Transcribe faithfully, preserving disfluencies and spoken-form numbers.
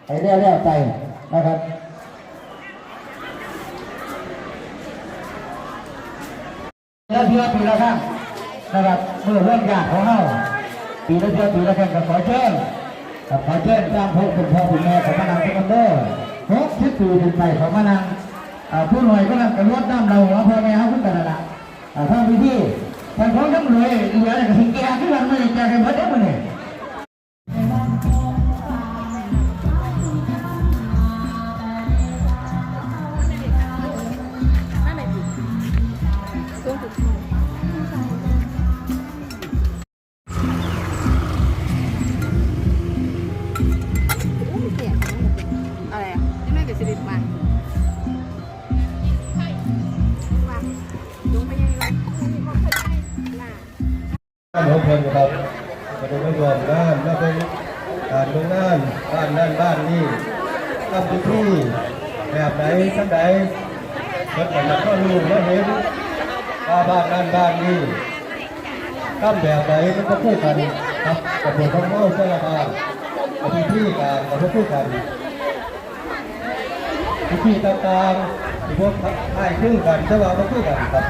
ให้แล้วๆไปนะครับ ละเทื่อปีละครั้งนะครับ มื้อรวมญาติของเฮา ปีละเทื่อปีละครั้ง ก็ขอเชิญ ก็ขอเชิญตามพวกคุณพ่อคุณแม่ของพระนางทุกคนเด้อ หกสิบปีขึ้นไปของพระนาง อ่า ผู้น้อยก็นั่นก็รดน้ำดำหัวพ่อแม่เฮาคือกันนั่นล่ะ อ่า ทางพิธี ท่านของทั้งรวยเหลือก็สิแก่คือกัน มื้อนี้แก่กันเบิดเด้อมื้อนี้ อะไรอ่ะ ที่แม่กับสิริมาลงไปยังไง บ้านของเพิ่นนะครับ ก็ได้มาร่วมงาน มาเป็นการร่วมงานบ้านนั่นบ้านนี่ ทำพิธีแบบไหนจั่งใด เพิ่นก็อยากมารู้มาเห็นว่าบ้านนั่นบ้านนี่ทำแบบไหนมันก็คือกันครับ กับพวกของเฮาแต่ละบ้าน กับพิธีการก็คือกัน พิธีต่างๆที่พวกคล้ายคลึงกัน แต่ว่าบ่คือกันครับ